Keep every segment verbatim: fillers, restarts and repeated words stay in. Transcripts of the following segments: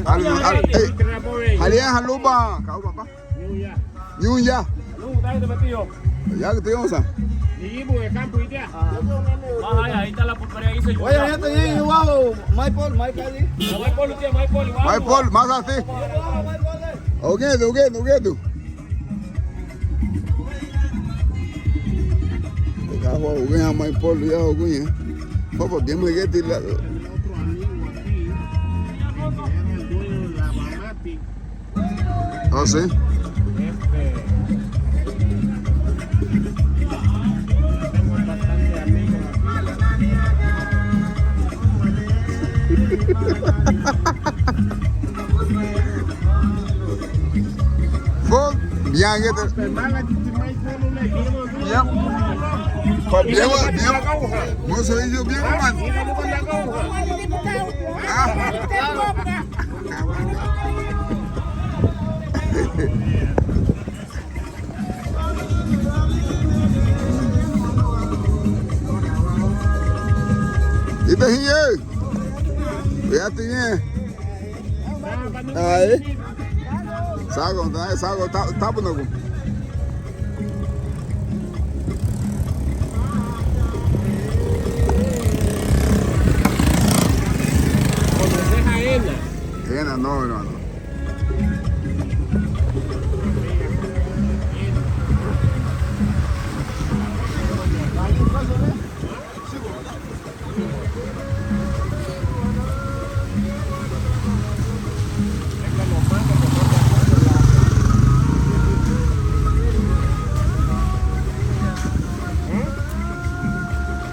Al-, al-, eh, haliña haluban, ka uba pa? Ñun ya. Yagütü younsa. Mai Polu, masati. Ugedu, ugedu, ugedu. Ka ugedu, Mai Polu, ya uguñe. Papa, bien, me geti la. Oh, sí. Bon, bien, bien. Bien, bien, bien. Mozo, yo bien, hermano. Ah. Ida hiñe. Uyati ñe. Ai. Sago, ai, sago, ta-, tabunagu. Ena, no, hermano.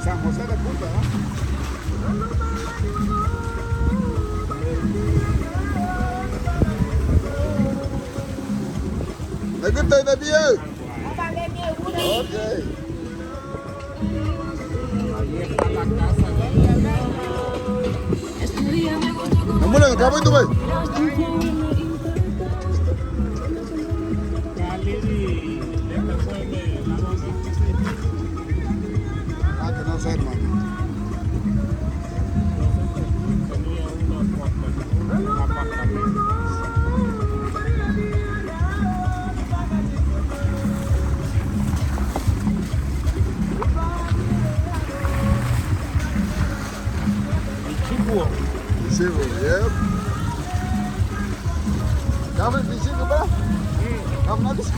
San José de Punta, ¿no? Nagüta, David. Ok. Namule, acabó tu, güey. Ah, que no sé, hermano. Bichigu. Bichigu, yep. Kafin bichigu ba? Kafin nafis.